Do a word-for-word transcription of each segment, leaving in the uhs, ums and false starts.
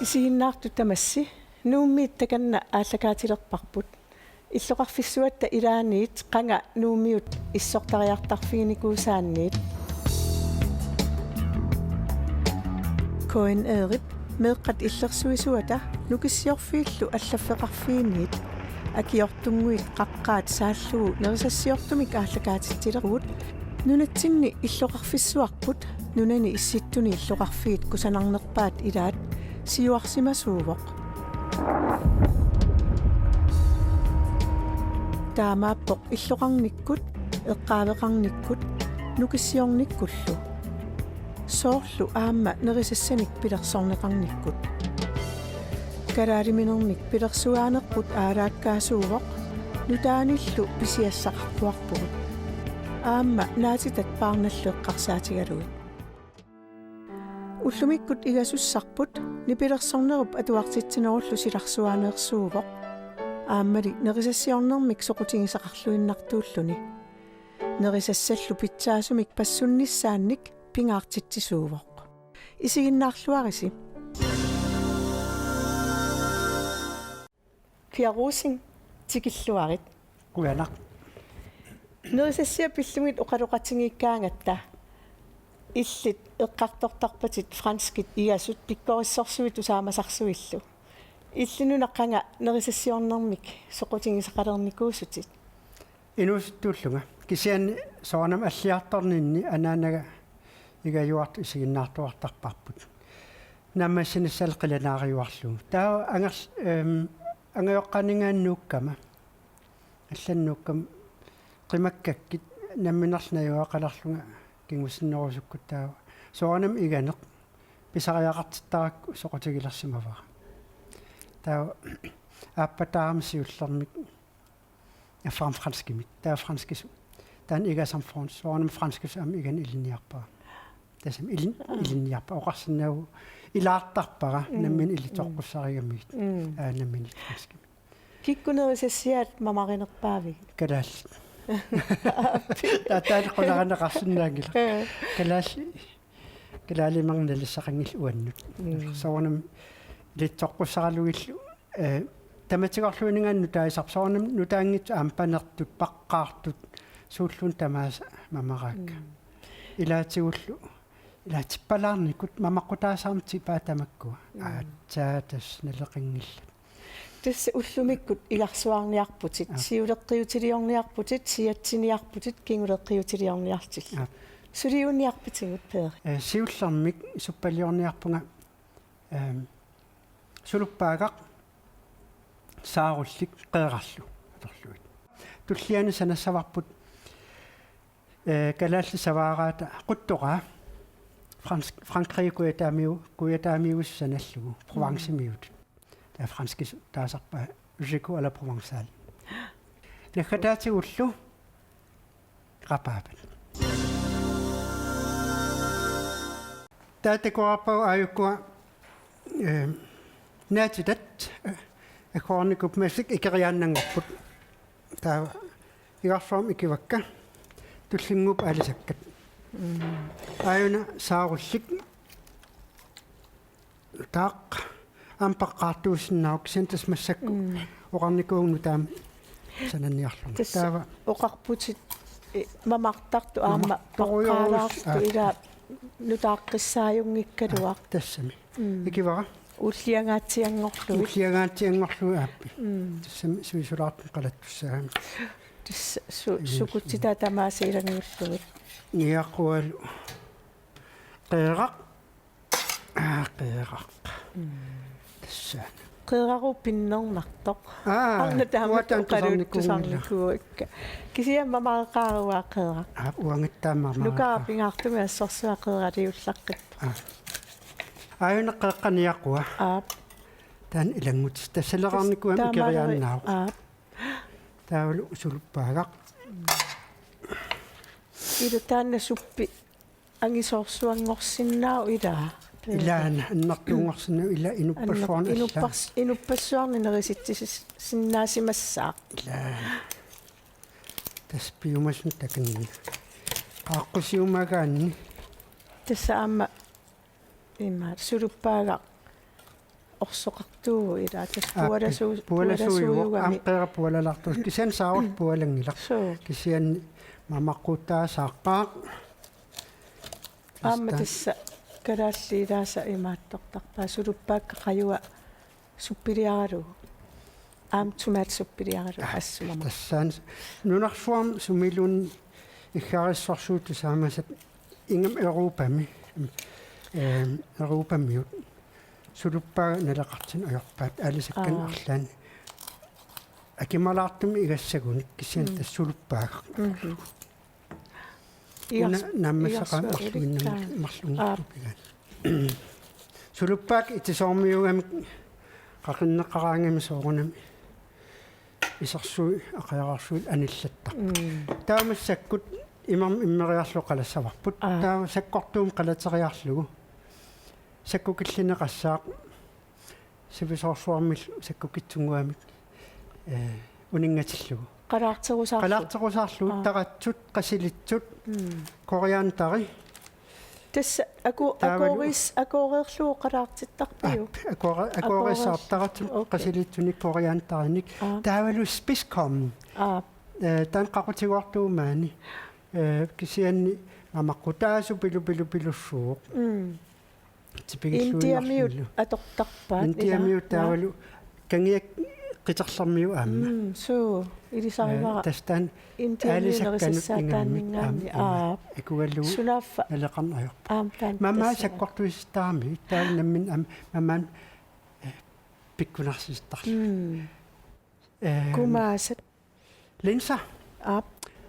Isiginnaartut tamassi Nuummiit takanna aallakaatilerparput. Illoqarfissuatta ilaanniit qanga Nuummiut issortariartarfiginikuusaanniit. K N R-ip meeqqat illersuisuata Nukissiorfiillu allaffeqarfiinniit akiortunnguit qaqqaat saallugu nerisassiortumik aallakaatitsilerugut. Nunatsinni illoqarfissuarput nunani issittuni illoqarfiit kusanarnerpaat ilaat siuarsimasuuvoq. Taamaappoq illoqarnikkut, eqqaaveqarnikkut, nukissiornikkullu. Soorlu aamma nerisassanik pilersorneqarnikkut. Kalaaliminernik pilersuaanerput aalaakkaasuuvoq, nutaanillu pisiassaqarpuarpugut. Aamma naatitat paarnallu eqqarsaatigalugit. Ullumikkut igasussarput nipilersornerup atuartitsinerullu silarsuaaneersuuvoq. Aammali nerisassiornermik soqutigisaqarluinnartuulluni. Nerisassallu pitsaasumik passunnissaannik pingaartitsisuuvoq. Isiginnaarluarisi. Pia Rosing, tikilluarit. Qujanaq. Nerisassiaq pillugit oqaloqatigiikkaangatta illit eqqartortarpatit franskit igasut pikkorissorsuit tusaamasarsuillu. Illit una qanga nerisassiornermik soqutigisaqalernikuusutit? Inuusuttuullunga. Kisianni soorunami alliartorninni anaanaga igajuartut isiginnaartuartarparput. Naammassinissaat qilanaariuarlugu. Taava angerl-, ehm, angajoqqaaninngaanniit nuukkama. Allanut nuukkama qimakkakkit namminerlu najugaqalerlunga kingusinnerusukkut taava. Soorunami iganeq pisariaqartittarakku soqutigilersimavara. Taava aappataarami siullermik Affaan franskimik. Taava franskisut. Taanna igasamfrons. Soorunami franskisut aamma iganeq ilinniarpara. Tassami ilin-, Aa. ilinniarpara. Oqarsinnaavugut ilaartarpara Mm, nammineq mm. ilitsoqqussarigamigit. Mm. Aa, nammineq franskimik. Kikkut nerisassiaat mamarinerpaavigit? Kalaallit. Taava taanna qularineqarsinnaanngilaq. Ee. Kalaallit. Kalaalimmernut nalissaqanngillat uannut. Mm. Soorunami ilitsoqqussaralugillu, eh, tamatigorluinninngaanniit nutaasarput soorunami nutaanngitsut aamma panertut, paqqaartut, suulluunniit tamaasa mamaraakka. Mm. Ilaatigullu, ilaatippalaarnikut mamaqqutaasaarnut tipaat tamakkua. Mm. Aatsaat tassa naleqanngillat. Tassa ullumikkut ilarsuarniarputit, Aap. siuleqqiutiliorniarputit, siatsiniarputit, kinguleqqiutiliorniartillu. Aap. Suliunniarpitigut, Peeri? Eh, siullermik suppaliorniarpunga, ehm, suluppaagaq, saarullik, qeerarlu atorlugit. Tulliani sanassavarput, eh, kalaallit savaaraata quttoqaa, Fransk-, Frankrigip kujataamiu-, kujataamiusoq sanallugu, Mm. Provencemiutut. Taava franskisut taasarpaat Rico à la Provençale. Naggataatigullu rapaapat. Taava takuarpaa aajukkua, eh, naatitat, eh, agguarnikuupput massakkut ikeriaannanngorput. Taava igarsuarmi ikivakka tullinnguupput aalisakkat. Mm. Aajuna saarullik. Taava aamma paqqaartuusinnaavoq kisianni tassa massakkut Mm. oqarnikuuvugut nutaamik sananiarlunga. Tassa Taava oqarputit, eh, mamartartut aamma Mamartorujoorus-, paqqaalaartut aa. ilaa nutaaqqissaajunngikkaluaq. Aa, tassami. Mm. Ikivara? Ulliangaatsianngorlugit. Ulliangaatsianngorlugit aappi. Mm. Tassami suisulaartumik qalattussaagami. Tassa su-, Iluulluni. sukutsitaa tamaasa ilanngullugit. Niaqualu. Qeeraq. Aa, qeeraq. Mm. Tassa. Qeeraruup pinnernartoq. Aa, Arnat taama uanga taanna oqaluttusanikuunngilaq. tusarnikuuakka. Kisianni mamareqaara uanga qeeraq. Aa, uangattaaq mamareqaara. Nukaara pingaartumik assorsuaq qeeraliullaqqippoq. Aa. Aajuna qeeqqaniaqua. Aap. Taanna ilanngutis. Tassaleqarnikuugami Taamaalera-, ikeriaannaavoq. aap. Taavalu suluppaagaq. Ila taanna suppi angisoorsuanngorsinnaavoq ilaa. Ilaana, annertuunngorsinnaavoq ilaa inuppassuarni Anner-, alla. inuppars-, inuppassuarni nerisitsisisinnaasimassaaq. Ilaana. Tassa piumasumik takanna. Aaqqusiumagaanni. Tassa aamma ima suluppaagaq orsoqartuuvoq ilaa, tassa Aappi, pualasuu-, pualasuujuvoq, pualasuujugami. Aamma qeera pualalaartuusoq. Kisianni saarullu pualanngilaq. Suu. Kisianni mamaqqutaa saaqqaaq. Aamma tassa kalaallit ilaasa imaattortarpaat, suluppaakka qajua suppiliaralugu. Aamma tomatsuppiliaralugu. Aa, assumama. Tassani nunarsuarmi sumiluunniit iggarissorsuup tusaamasat ingammik Europami, ehm, Europamiut suluppaaga naleqartinneq ajorpaat aalisakkanik Aa. arlaannik. Akimalaartumik igassagunik kisianni Mm. tassa suluppaaga. Mhm. Una Igars-, naammasseqaaq igarsua marluinnamik ulikkaa. Marlunnguup Aap. Pigaani. Suluppaakka itisoormiuugamik qaqinneqaraangamik soorunami isersuit aqajararsuit anillattarput. Mm. Taava massakkut imermik immeriarlugu qalassavarput. Aap. Taava sakkortuumik qalateriarlugu sakkukillineqassaaq. Sivisoorsuarmillu sakkukitsunnguamik, eh, uninngatillugu. Qalaarterusaarlugu. Qalaarterusaarlugu, Aa. taratsut, qasilitsut, Mm. korianderi. Tassa aku-, Taavalu akooriis-, akooreerlugu qalaartittarpiuk? Aap, akoore-, akooreersaartaratsut, Okay. qasilitsunik korianderinik. Aa. Taavalu spidskommen. Aa. Eh, taanna qaqutigoortuuvoq maani. Eh, kisianni mamaqqutaasoq pilu-, pilu-, pilussuuvoq. Mm. Tipigilluinnarlunilu. Indiamiut atortarpaat, Indiamiut ilaa? Taavalu kangiat qiterlermiut aamma. Mm, suu, ilisarivara. Eh, tassa taanna Indiamiut aalisakkanut nerisassaataanninngaanniit. Ingammik aamma. Aa. Akugalugu Sunaaffa. Naleqarneq ajorput. Aamma taanna Mamaat tassa. Sakkortuisittarami, taavalu nammineq aamma mamaanut, eh, pikkunarsisittarluni. Mm. Eh, Kumaasat. Linser. Aap.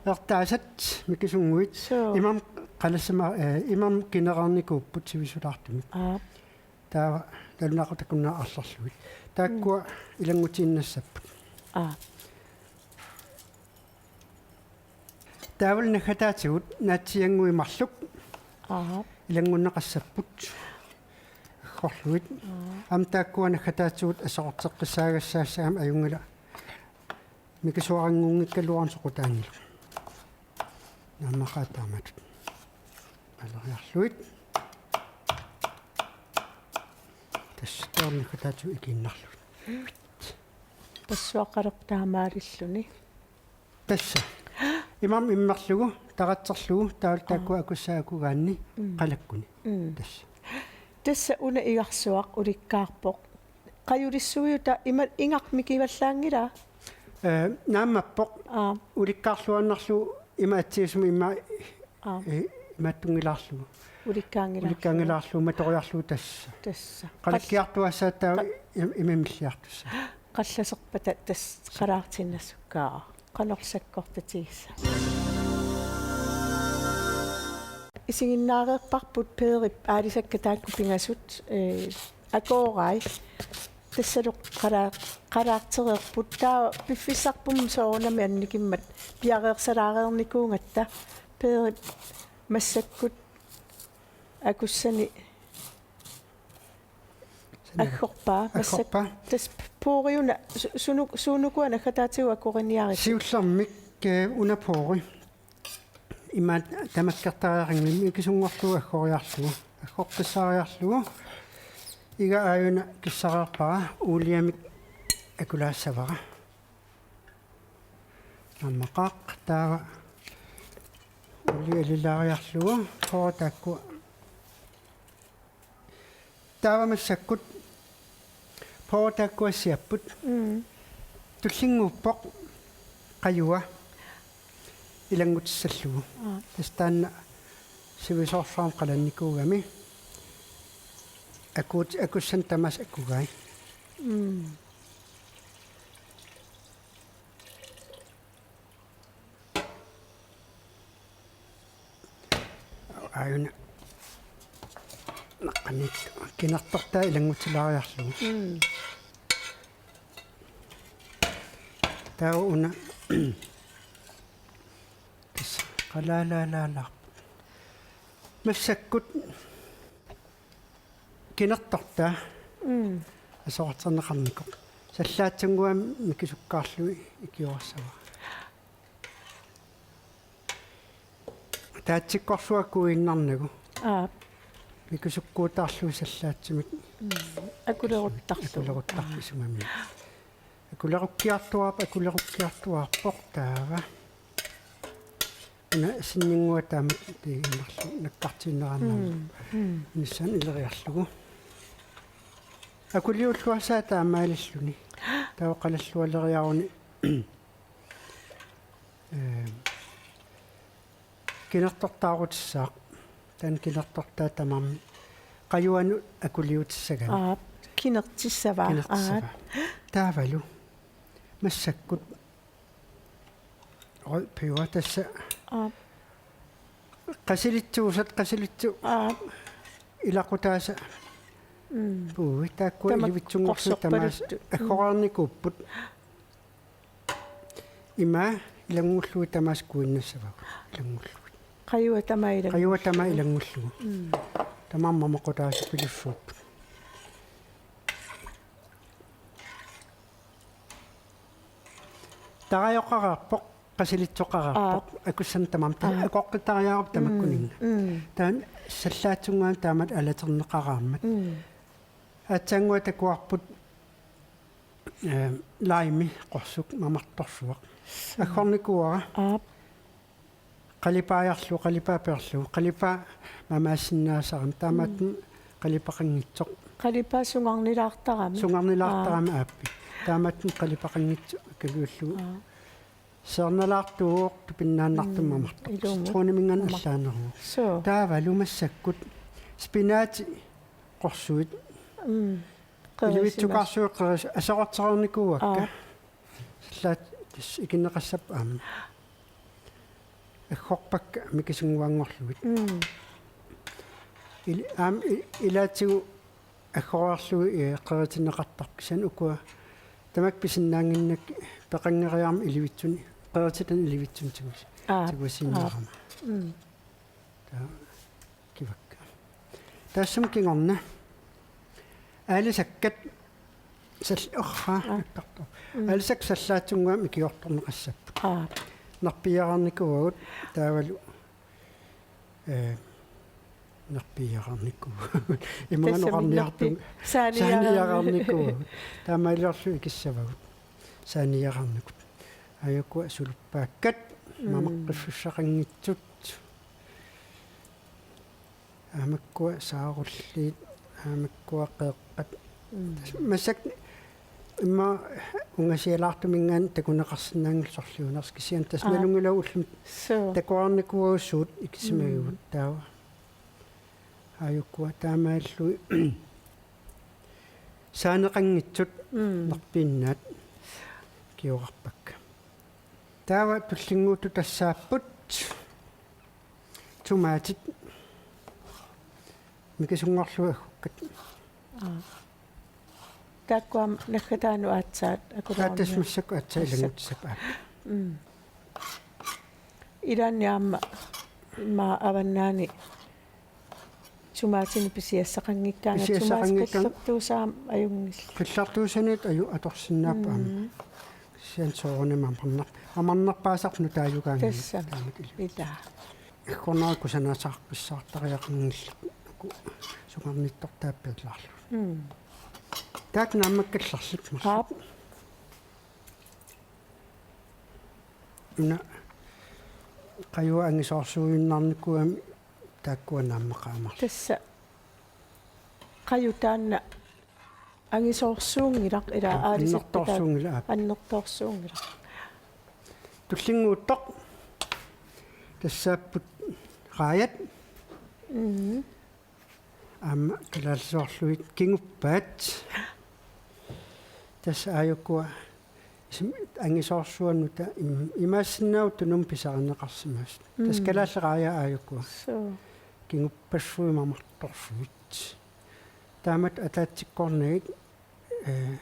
Ertaasat mikisunnguit. Suu. Imermik qalasima-, eh, imermik kinereernikuupput sivisulaartumik. Aap. Taava nalunaaqutaq una arlerlugit. Taakkua Mm. ilanngutiinnassapput. Aap. Taavalu naggataatigut naatsiiannguit marluk. Aap. Ilanngunneqassapput. Aggorlugit. Aap. Aamma taakkua naggataatigut assorteqqissaagassaassagamik ajunngilaq. Mikisuaranngunngikkaluarluni soqutaanngilaq. Naammaqaat taamatut. Aleriarlugit. Tassa taarnikka taatsu ikiinnarlugit. Tassuaqqalerpoq taamaalilluni. Tassa. Imermik immerlugu, taratserlugu, taavalu taakkua Aa. akussaat akugaanni Mm. qalakkuni. Mm. Tassa. Tassa una igarsuaq ulikkaarpoq. Qajulissuiuta ima ingarmik ivallaanngilaa? Eh, naammappoq. Aa. Ulikkaarluaannarlugu ima atsigisumik ima, Aa. eh, imaattunngilaarlugu. Ulikkaanngilaarlugu. Ulikkaanngilaarlugu, matoriarlugu tassa. Tassa. Qalakkiartuaassaaq taava Qa-, im-, imamilliartussaq. Qallaserpata tassa qalaartinnassukkaa. Qanorlu sakkortutigissavat. Isiginnaareerparput Peerip aalisakkat taakku pingasut, eh, akoorai. Tassalu qalaa-, qalaartereerput. Taava piffissarput soorunami annikimmat piareersalaareernikuugatta. Peerip massakkut akussani aggorpaa. Massak-, Aggorpaa. Tassa pooriuna su-, sunu-, suunukua naggataatigut akoriniarisi? Siullermik, eh, una poori. Ima tamakkertariaqarami mikisunngorlugu aggoriarlugu. Aggoqqissaariarlugu. Iga aajuna kissareerpara uuliamik akulaassavara. Naammaqaaq taava uulia alilaariarlugu. Poori taakku. Taava massakkut poori taakku assiapput. Mm. Tullinnguuppoq qajua ilanngutissallugu. Aa. Tassa taanna sivisoorsuarmik qalannikuugami. Akuut-, akussanik tamaasa akugai. Mm. Aajuna. Naqqaniittoq. Kinertortaa ilanngutilaariarlugu. Mm. Taava una. Tassa. Qalalaalaalaarpoq. Massakkut. Kinertortaa. Mm. Asoqarterneqarnikoq. Sallaatsunnguamik mikisukkaarlugit ikiorassavara. Taatsikkorsuaq akuinnarnagu. Aap. Mikusukkuutaarlugu sallaatsumik. Mm. Akuleruttarlugu. Akuleruttarlugu isumami. Akulerukkiartuaarp-, akulerukkiartuaarpoq taava. Una sinninnguaq taama tiiginnarlugu nakkartiinnaraannarlugu. Mm. Mm. Inissaanut ileriarlugu. Akuliulluarsaa taamaalilluni. Taava qalallualeriaruni. Ee, kinertortaarutissaaq. Taanna kinertortaa tamarmi. Qajuanut akuliutissagami. Aap, kinertissavaa. Kinertissavaa. Aap. Taavalu. Massakkut. Rød peber tassa. Aap. Qasilitsuusat, qasilitsu-. Aap. Ilaqutaasa. Mm. Puui, taakkua. Tamakku ilivitsunngorlugit tamaasa. Qorsorpaluttu. Mm. Aggoreernikuupput. Ima ilanngullugit tamaasa kuinnassavagut. Ilanngullugit. Qajua tamaat ilanngullugit. Qajua tamaat ilanngullugit. Mm. Tamarmik mamaqutaasupilussuupput. Tarajoqareerpoq, qasilitsoqareerpoq, aap, akussanik tamarmik. Aap. Akoqqitariaarup tamakkuninnga. Mm. Taanna sallaatsunnguamik taamatut alaterneqareermat. Mm. Aatsaannguaq takuarput, ee, lime qorsuk mamartorsuaq. Mm. Aggornikuuara. Aap. Qalipaajarlugu, qalipaapiarlugu, qalipaa mamaassinnaasarami, taamaattumik qalipaqanngitsoq. Qalipaa sungarnilaartarami. Sungarnilaartarami. Aa. Aappi. Taamaattumik qalipaqanngitsoq akiviullugu. Aa. Seernalaartuuvoq, tupinnaannartumik. Mm, mamartoq. Ilumut. Citroniminngaanniit mamartoq. Allaaneruvoq. Suu. Taavalu massakkut spinaati qorsuit. Mm. Ilivitsukarsuit qeris-, aserortereernikuuakka. Aa. Sallaat tassa ikinneqassapput aamma. Aggorpakka mikisunnguanngorlugit. Mm. Ili-, aamma i-, ilaatigut aggoreerlugit, ee, qeritinneqartarput, kisianni ukua tamakku pisinnaannginnakkit peqanngeriarmat ilivitsunik, qerititanut ilivitsunik tigus-, aap, tigusiinnarama. Aap. Mm. Taava kivakka. Taassuma kingorna. Aalisakkat sall-, orra, aa, nakkartoq. Mm. Aalisakkat sallaatsunnguamik ikiortorneqassapput. Aa. Nerpiiareernikuuagut taavalu, ee, nerpiiareernikuuagut. Imaanngilaq. Tassami oqarniartunga nerpi-, saaniiareerni-, saaniiareernikuuagut. Taamaaliorlugu ikissavagut. Saaniiareernikut. Aajukua suluppaakkat, mm, mamaqqiffissaqanngitsut. Aamakkua saarulliit, aamakkua qeeqqat. Mm. Tassa massakkut immaqa ungasialaartuminngaanniit takuneqarsinnaanngillat sorliunersoq, kisianni tassa, aa, nalunngilagut ullumi. Suu. Takuarnikuuagut suut ikisimagigut, mm, taava. Aajukua taamaalillugit saaneqanngitsut, mm, nerpiinnaat ikiorarpakka. Taava tullinnguuttut tassaapput tomaatit mikisunngorlugit aggukkat. Aa. Taakkua naggataanut aatsaat akulerunni. Taava tassa massakkut aatsaat. Massakkut ilanngutissapput aap. Mm. Ilaanni aamma immaqa avannaani tomaatinik pisiassaqanngikkaangat. Pisiassaqanngikkaangat. Tomaatip qillertuusaa aamma ajunngillat. Qillertuusanik aju-, atorsinnaapput aamma. Mm. Kisianni soorunami amarnar-, amarnerpaasarput nutaajukaanni. Tassa. Taamatut ilaa. Ilaa. Aggornerit kusanarsaarpassaartariaqanngillat uku sungarnittortaappilaarlugit. Mm. Taakku naammakkallarlit marluk. Aap. Una qajua angisoorsuujunnarnikuugami taakkua naammaqaat marluk. Tassa qaju taanna angisoorsuunngilaq ilaa. Aa, aalisarpita-. Annertoorsuunngilaq, aap. Annertoorsuunngilaq. Tullinnguuttoq. Tassaapput raajat. Mm. Aamma kalaallisoorlugit kinguppaat. Tassa aajukua isum-, angisoorsuanut ta im-, imaassinnaavoq tunumut pisarineqarsimasut. Tassa, mm, kalaallit raajat aajukua. Suu. Kinguppassuit mamartorsuit. Taamatut ataatsikkoornagit, ee,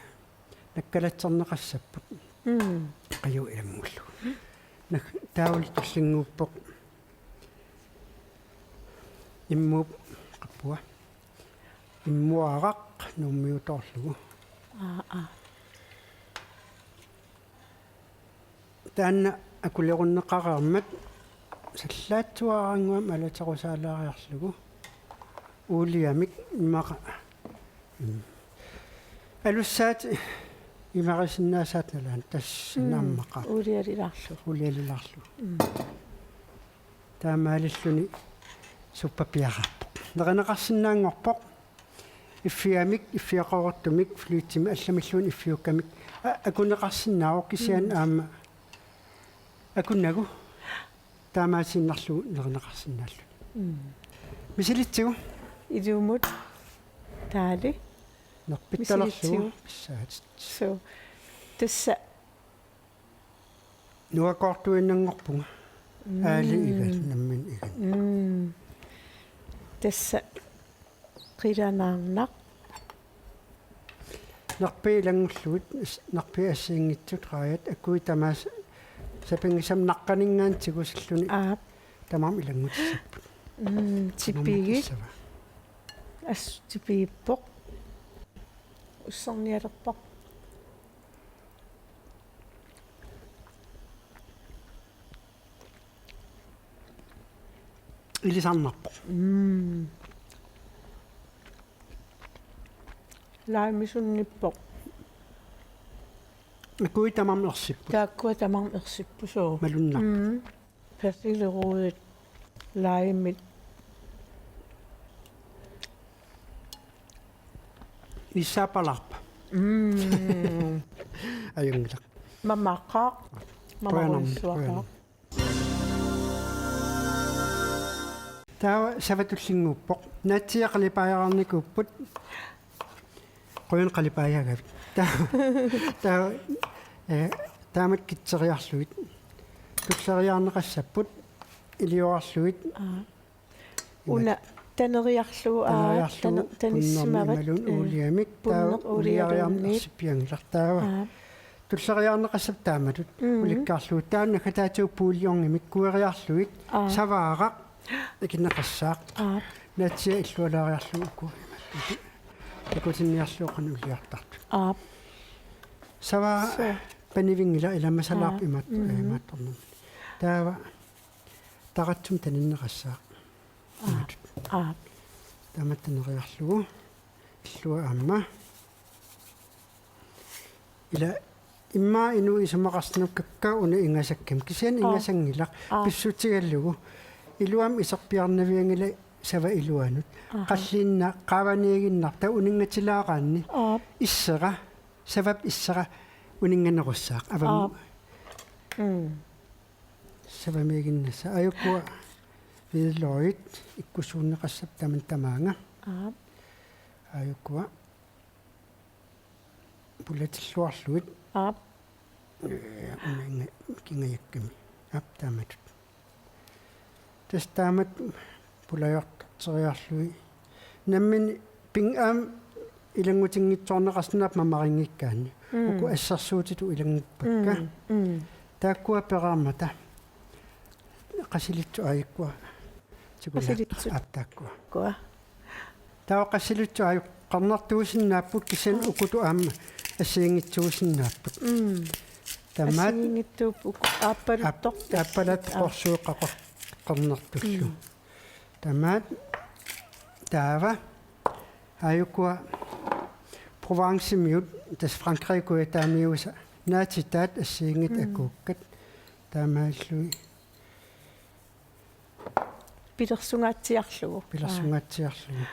nakkalatserneqassapput. Mm. Qaju ilanngullugu. Nak-, taavalu tullinnguuppoq. Immuup, qappua. Immuaraq Nuummiutoorlugu. Aa, aa. Taanna akulerunneqareermat sallaatsuaraannguamik alaterusaalaariarlugu. Uuliamik immaqa. Mm. Alussaat imarisinnaassaat nalaani tassa. Mm. Nammaqa. Uulialilaarlugu. Uulialilaarlugu. Mm. Taamaalilluni suppa piareerpoq. Nerineqarsinnaanngorpoq. Iffiamik, iffiaqaruttumik, fløjtimik allamilluunniit iffiukkamik. A-, akuneqarsinnaavoq kisianni. Mm. Aamma. Akunagu. Taamaasiinnarlugu nerineqarsinnaalluni. Mm. Misilitsigu. Ilumut. Taali. Nerpittalerlugu. Misilitsigu. Pissaatit. Suu. Tassa. Nuakoortuinnanngorpunga. Mm. Aali igal, nammineq igal. Mm. Tassa. Qilanaarnaq. Nerpiit ilanngullugit, as-, nerpiit assigiinngitsut raajat, akuit tamaasa sapinngisamik naqqaninngaanniit tigusilluni. Aap. Tamarmik ilanngutissapput. Mm, tipigit. Tamarmik tassava. Assut tipiippoq. Ussernialerpoq. Ilisarnarpoq. Mm. Laimisunnippoq. Akuit tamarmik ersipput. Taakkua tamarmik ersipput suu. Malunnarpoq. Mm. Persileroodet, laimit. Issaappalaarpa? Mm. Ajunngilaq. Mamaqaaq. Qujanarmi, mamarujussuaqaaq. Qujanarmi. Taava savat tullinnguuppoq. Naatsiiat qalipaajaarnikuupput. Qujanaq qalipaajaagavit. Taava, taava, eh, taamatut kitseriarlugit. Tulleriiaarneqassapput. Iliorarlugit. Aa. Una taneriarlugu, aa, taneriarlugu, tana-, tanissimavatit, punnermik imaluunniit, eh, uuliamik, taava punneq uuliariarneq uulialuunniit. Ersippianngilartaava. Aa. Tulleriiaarneqassapput taamatut, mm, ulikkaarlugu taanna kataatigut puuliorngimik kueriarlugit, aa, savaaraq ikineqassaaq. Aa. Naatsiiat illualaariarlugu uku. Takutinniarlugu qanoq iliortartut. Aa. Savaa. Suu. Panivinngilaq ilama salaarp, aa, imaat-, mm, imaattornermik. Taava taratsumik taninneqassaaq. Aap. Aap. Tamatta neriarlugu. Illua aamma. Ila immaqa inuit isumaqarsinnaapput kakkaak una ingasakkami. Kisianni, aap, ingasanngilaq. Aap. Pissutigalugu. Iluamik iserpiarnavianngilaq sava iluanut. Aha. Qallinnaq, qaavaniiginnarpoq, taava uninngatilaaraanni. Aap. Issera, savap issera uninnganerussaaq. Avam. Aap. Mm. Savamiiginnassaaq. Aajukua hvidløgit ikkussuunneqassapput tamanna tamaanga. Aap. Aajukua pulatilluarlugit. Aap. Eh, una inga-, kingajakkami. Aap, taamatut. Tassa taamatut pulajortarteriarlugit. Nammineq ping-, aamma ilanngutinngitsoorneqarsinnaapput mamarinngikkaanni. Mm. Uku assersuutitut ilannguppakka. Mm, mm. Taakkua pereermata. Qasilitsut aajukkua. Sikulaa. Qasilitsut. Aap, taakkua. Kua. Taava qasilitsut aajuku qernertuusinnaapput kisianni ukutut aamma assigiinngitsuusinnaapput. Mm. Tamaat. Assigiinngitsuupput uku aappaluttoq. Aap-, aappalaat, aap, qorsuuqaqor qernertullu. Mm. Tamaat taava aajukua Provencemiut, tassa Frankrigip kujataamiuusa, naatitaat assigiinngitsut, mm, akuukkat. Taamaallugit. Pilersungaatsiarlugu. Pilersungaatsiarlugu.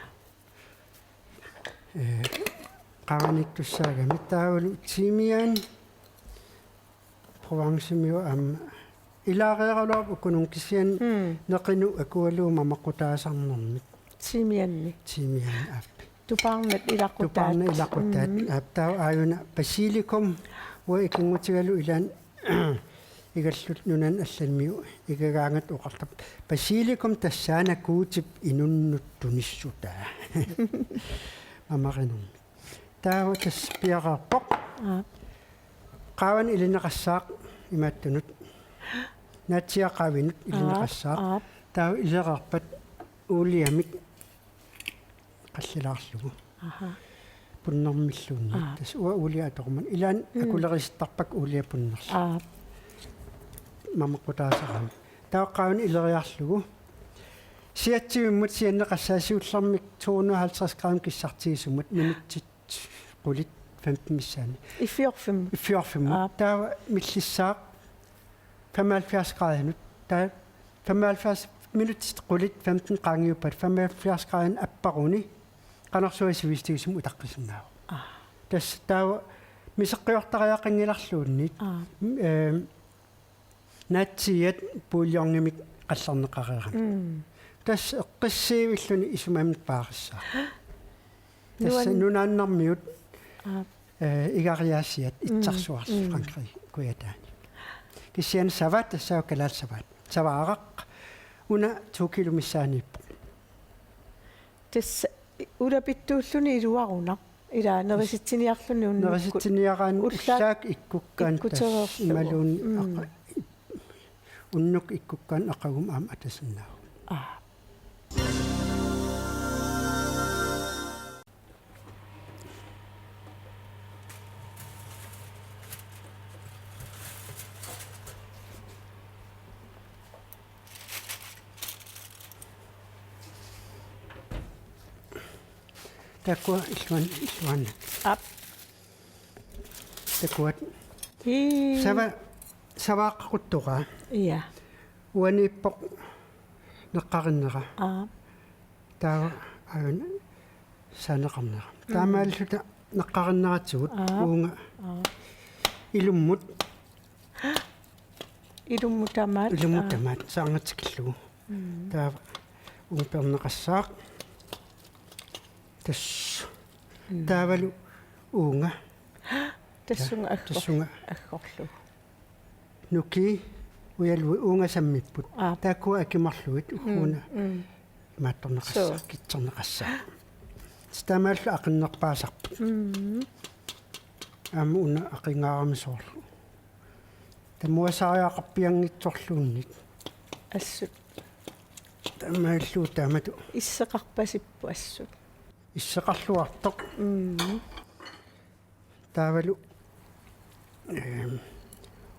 Ee, qaavaniittussaagami taavalu timian Provencemiut aamma. Ilaareeraluarput ukununngooq kisianni, mm, neqinut akualuit mameqqutaasarnermik. Timianni. Timian aap. Tupaarnat ilaqutaat. Tupaarnat ilaqutaat. Mm. Aap, taava aajuna basilikum, uanga ikinngutigalugu ilaanni Igallut nunani allamiut igagaangatta oqartarput: Basilikum tassaana Guutip inunnut tunissutaa. Mamarinermik. Taava tassa piareerpoq. Aap. Qaavani ilineqassaaq imaattunut. Naatsiiat qaavinut ilineqassaaq. Aap, aap. Taava ilereerpat uuliamik qallilaarlugu. Aha. Punnermilluunniit. Aa. Tassa uanga uulia atorumani. Ilaanni, mm, akulerisittarpakka uulia punnerlugu. Aa. Mameqqutaasarami. Taava qaavani ileriarlugu. Siatsivimmut sianneqassaaq siullermik to hundrede og halvtreds gram kissartigisumut minutsit qulit femten missaani. Iffiorfimmut. Iffiorfimmut. Aap. Taava millissaaq femoghalvfjerds gradinut. Taava femoghalvfjerds minutsit qulit femten qaangiuppat femoghalvfjerds gradinut apparuni qanorsuaq sivisutigisumik utaqqisinnaavoq. Aap. Tassa taava miseqqiortariaqanngilarluunniit. Aap. M-, ehm, naatsiiat bouillonimik qallerneqareerami. Mm. Tassa eqqissiivilluni isumamik paarissaaq. Tassa nuan- nunaannarmiut, Aap. eh, igariaasiat Mm, itsarsuarli mm. Frankrig kujataani. Kisianni sava tassaavoq kalaallit savaat. Savaaraq una to kilo missaaniippoq. Tassa ulapittuulluni iluarunaq. Ila nerisitsiniarluni unnukkut. Nerisitsiniaraanni ullaak ullaak ikkukkaanni ikkutereerlugu. Tassa imaluunniit Mm. aqa-, unnuk ikkukkaanni aqagumut aamma atasinnaavoq. Aa. Taakku illuan-, illuanna. Aap. Takuat. Hii. Sava-, savaaqqaquttoraa. Ia. Uaniippoq neqqarinnera. Aap. Taava aajuna saaneqarnera. Mm. Taamaalilluta neqqarinneratigut Aap. Uunga Aap. Ilummut. Ilummut tamaat. Ilummut Aap. Tamaat saarngatsikillugu. Mm. Taava uunga peerneqassaaq. Tassa. Mm. Taavalu uunga. Tassunga Ja, aggor-, tassunga. Aggorlugu. Nukii ujalui uunga sammipput. Aap. Taakkua akimarlugit Mm, ugguuna mm. Imaattorneqassaaq, Suu. Kitserneqassaaq. Taamaallu aqinnerpaasarput. Mm. Aamma una aqingaarami soorlu. Tamuasaariaqarpianngitsorluunniit. Assut. Taamaallu taamatut. Isseqarpasippoq assut. Isseqarluartoq. Mm. Taavalu, ehm,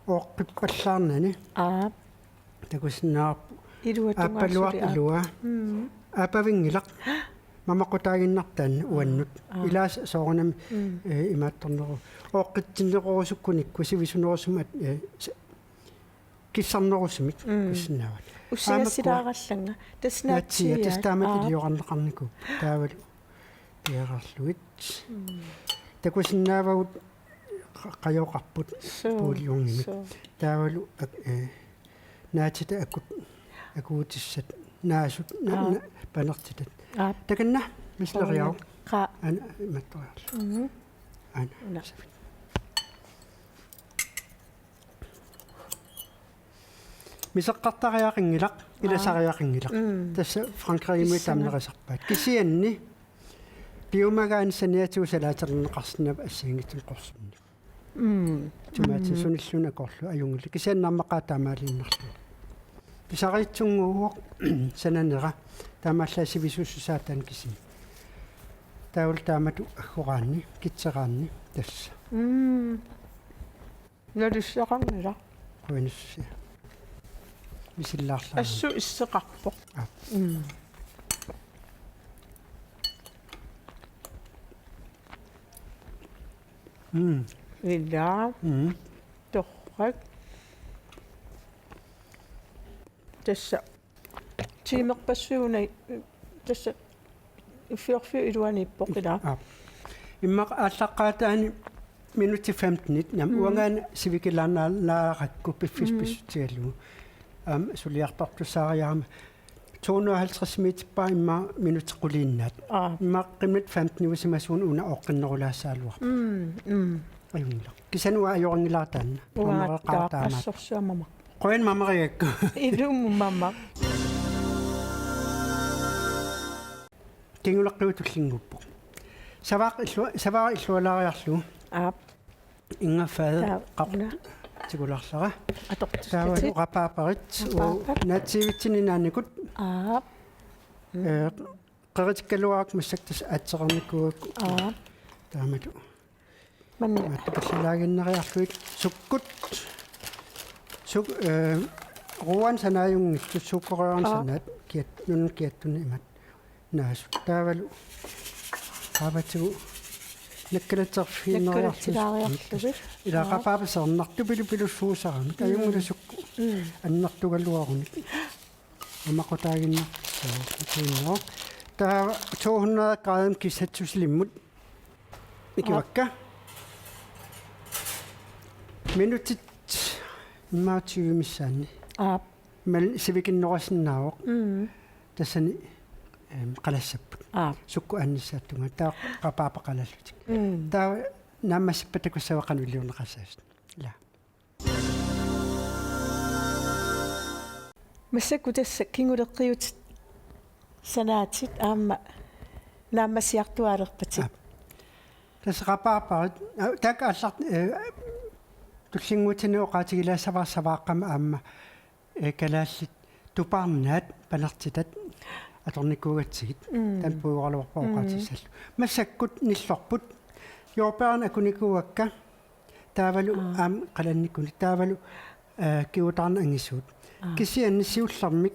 ooqqippallaarnani. Aap. Takusinnaavarput. Ilua tungaasuli aap. Aappaluartoq ilua. Mm. Aappavinngilaq. Mamaqutaaginnartaa uannut. Aap. Ilaasa soorunami, Mm. eh, imaattorneru. Ooqqitsinneqarusukkunikku sivisunerusumik, eh, s-, kissarnerusumik Mm. kusinnaavat. Ussigassilaarallannga. Tassa naatsiiat, naatsiiat. Tassa taamatut Aap. Iliorarneqarnikuupput. Taavalu piareerlugit. Mm. Takusinnaavagut qa-, qajoqarput Suu, bouillonimik. Suu. Taavalu ak-, eh, naatita akut, akuutissat, naasut, na-, Aap. Na-, panertitat. Aap. Takanna, misileriaruk. Qaa. Aana, imattoriarlu. Mm. Aana, Una. Savit. Miseqqartariaqanngilaq, Aa. Ilasariaqanngilaq. Mm. Tassa Frankrigimi Kissana. Taamnerisarpaat. Kisianni piumagaanni saniatigut salaaterneqarsinnaavoq assigiinngitsunik qorsunnik. Mm. Tomatit Mm. sunilluunniit akorlu ajunngillat. Kisianni nammaqaaq taamaaliinnarlugu. Pisariitsunnguuvoq sananera. Taamaallaat sivisussusaa taanna kisimi. Taavalu taamatut aggoraanni, kitseraanni tassa. Mm. Nalissaqanngilaq. Quinussia. Misillaarlaa. Assut isseqarpoq. Aa. Mm. Mm. Ila. Mm. Torrak. Tassa. Tiimerpassuit una tassa iffiorfiup iluaniippoq ila. Aa. Immaqa aallaqqaataani minutsit femtenit, nam Mm. uangaana sivikilaarnaarakku piffissaq Mm. pissutigalugu. Aamma suliartortussaariarama to hundrede og halvtreds meterpaa immaqa minutsit quliinnaat. Aa. Immaqa qimmit femteniusimasuugut una ooqqinnerulaassagaluarpoq. Mm, mm. Ajunngilaq. Kisianni uanga ajorinngilara taanna. Uanga Mamaraqaaq taamaat. Taaqqassorsuaq mamaq. Qujan mamarigakku. Ilumut mamaq. Kingulaqqiup tullinnguuppoq. Savaaq illua-, savaaq illualaariarlugu. Aap. Ingaffaa Taava, qaqqu una. Tikulaarlara. Atortussatit. Taava rabarberit. Rabarber. Naatsiivitsinni naanikut. Aap. Eh, qeritikkaluarakku massakkut tassa aatsereernikuugakku. Aap. Taamatut. Manna. Mattupallagiinnariarlugit sukkut. Suk-, eh, Ruuan sanaajunngitsut, sukkoriuarneq Aa. sanaat, kiat-, nunat kiattuni imaat naasut. Taavalu qaavatigut nakkalatserfigiinnariarlugu. Nakkalatserfigiinnariarlugit. Ilaa Aa. qapaapa seernartupilupilussuusarami. Mm. Ajunngilaq sukkut Mm. annertugaluarunik. Aamma qutaaginnartuuvoq. Taava to hundrede grader kissatsusilimmut. Ikivakka. Minutsit immaqa tyve missaanni. Aap. Mal sivikinnerussinnaavoq. Mm. Tassani, em, qalassapput. Aap. Sukkut aannissaata tungaanut. Taava qapaapa qalallutik. Mm. Taava naammassippat takussavaat qanoq iliorneqassasoq. Ilaa. Massakkut tassa kinguleqqiutit sanaatit aamma naammassiartuaalerpatit. Aap. Tassa qapaarparit, aa, taakku aallar-, ee, tullinnguutini oqaatigilaassavara savaaqqamik aamma, ee, kalaallit tupaarnaat panertitat atornikuugatsigit. Mm. Taanna puigoraluarpoq Mm. oqaatigissallugit. Massakkut nillorput. Jordbærinik akunikuuakka. Taavalu Aa. aamma qalannikunik. Taavalu, ee, kigutaarneq angisuut. Aa. Kisianni siullermik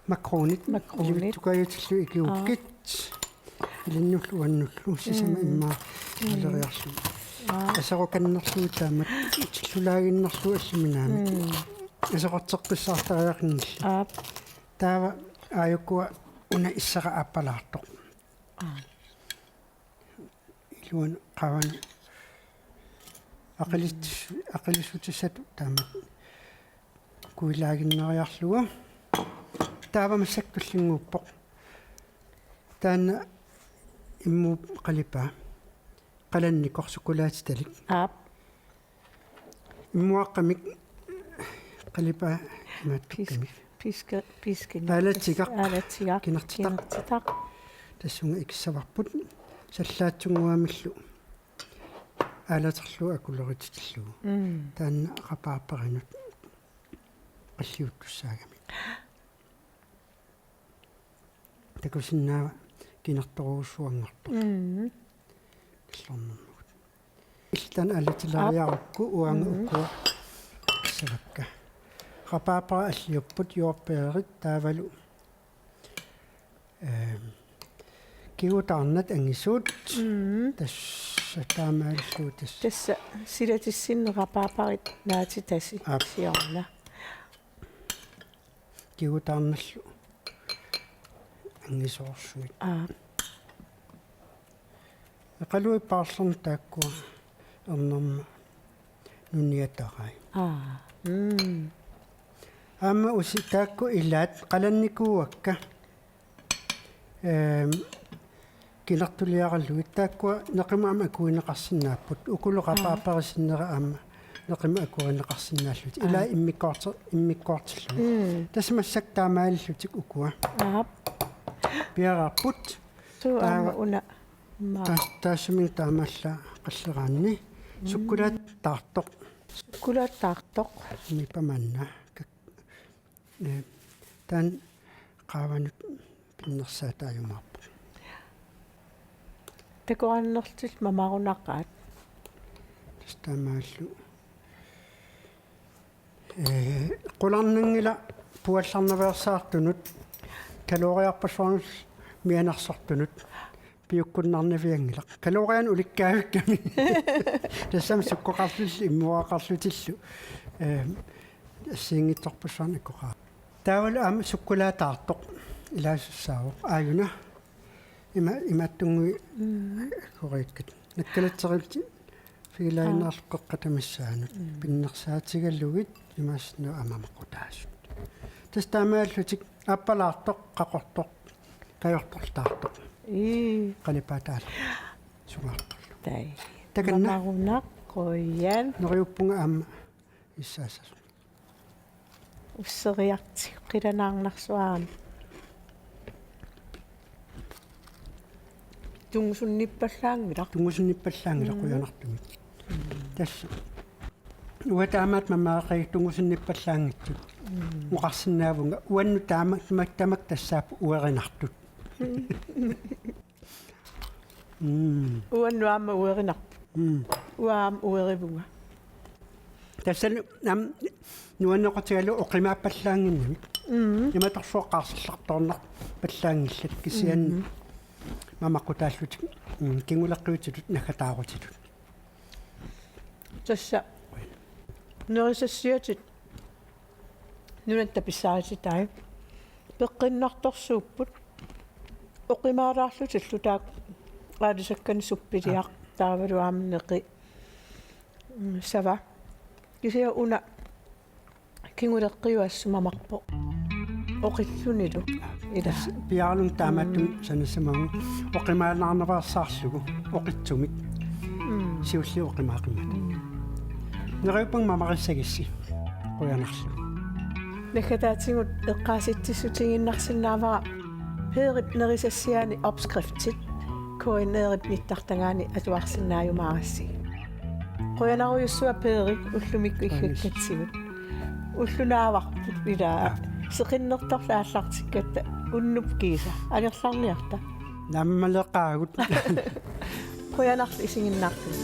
makronit. Makronit. Ilikkagajutillugit ikigukkit. Aa. Ilinnullu uannullu sisamat Mm. immaqa Mm. aleriarlugit. Aa. Aserukannerlugit taamak utillulaaginnarlugu alluminaamik. Mm. Aseqorteqqissaartariaqanngilaat. Aap. Taava aajukua una issera aappalaartoq. Aa. Iluanut qaavanut aqilis-, aqilissuutissatut taamak kuilaaginnariarlugu. Taava massakkut tullinnguuppoq. Taanna immuup qalipaa. Qalannikoq sukkulaatitalik. Aap. Immuaqqamik qalipaa imaattukkamik. Pisk-, piske-, piskini. Aalatsigaq. Aalatsigaq. Kinertitaq. Kinertitaq. Tassunga ikissavarput. Sallaatsunnguamillu. Aalaterlugu akulerititillugu. Mm. Taanna qapaarparinut qalliuttussaagamik. Takusinnaavat kinertorujussuanngortoq. Mm. Illornermut. Illit aalatileriarukku uanga Mm. ukua savakka. Qapaarparit alliupput jordbærit taavalu, ehm, kigutaarnat angisuut. Mm. Tassa taamaallugu tassa. Tassa silatissinneq qapaarparit naatitasi Aap. siorna. Kigutaarnallu angisoorsuit. Aa. Eqaluit paarlernut taakkua ernerma nuniatarai. Aa. Mm. Aamma usi taakku ilaat qalannikuuakka. Ehm, kinertuliaralugit taakkua neqimut aamma akuerineqarsinnaapput. Ukulu Aa. qapaarparit sinnera aamma neqimut akuerineqarsinnaallutik. Aa. Ilaa immikkoorti-, immikkoortillugit. Mm. Tassa massakkut taamaalillutik ukua. Aap. Piareerput. Suu Taava aamma una. Ma. Taas-, taassumik taamaallaat qalleraanni. Mm. Sukkulaat taartoq. Sukkulaat taartoq. Nipa manna. Kak-, Ee, taanna qaavanut pinnersaataajumaarpoq. Takorannerlutillu mamarunaqaat. Tassa taamaallu. Ee, qularnanngilaq puallarnaveersaartunut, kaloriarpassuarnut mianersortunut. Piukkunnarnavianngilaq. Kalorianik ulikkaavikkami. Tassami sukkoqarlullu immuaqarlutillu. Ehm, assigiinngitsorpassuarnik ikkoqaa. Taavalu aamma sukkulaat taartoq ilaasussaavoq. Aajuna. Ima, imaattunnguit Mm. koriikkat. Nakkalatserit figilaaginnarlugu Aa. qeqqata missaanut. Mm. Pinnersaatigalugit imaassinnaavoq aamma maqutaasut. Tassa taamaallutik aappalaartoq, qaqortoq, kajortortaartoq. Ii. Qalipaataarlu. Sungaartorlu. Tai. Takanna. Mamarunaq qujan. Neriuppunga aamma issaassasoq. Usseriartigu qilanaarnarsuarami. Tungusunnippallaanngilaq. Tungusunnippallaanngilaq Mm. qujanartumik. Mm. Tassa. Uanga taamaattumik mamariaqakkit tungusunnippallaanngitsut. Mm. Oqarsinnaavunga uannut taama-, tamak-, tamakku tassaapput uerinartut. Mm. Uannut aamma uerinarput. Mm. Uanga aamma uerivunga. Tassani aamma nuannequtigalugu oqimaappallaannginnami. Mm. Imatorsuaq qaarsillartoornarpallaanngillat kisianni. Mm. Mamaqqutaallutik, mm, kinguleqqiutitut naggataarutitut. Tassa nerisassiatit nunatta pissarititaat peqqinnartorsuupput. Oqimaalaarlutillu taakku aalisakkanik suppiliaq. Aa. Taavalu aamma neqi, mm, sava. Kisianni una kinguleqqiuassaq mamarpoq oqillunilu. Ila. Piaarlun taamatun. Mm. Sanasamagu oqimaannaarnaveersaarlugu oqitsumik. Mm. Siulliit oqimaaqimmata. Mm. Neriuppunga mamarissagissi. Qujanarlu. Naggataatigut eqqaasitsissutigiinnarsinnaavara Perip nerisassiaani opskriftit K N R-ip nittartagaani atuarsinnaajumaarassi. Qujanarujussuaq Peri ullumikkut. Qujanis. Iggakkatsigut. Ullunaavarput ilaa. Aa. Seqinnertorlu aallartikkatta unnup kiisa. Angerlarniarta. Nammaleqaagut. Qujanarlu isiginnaartut.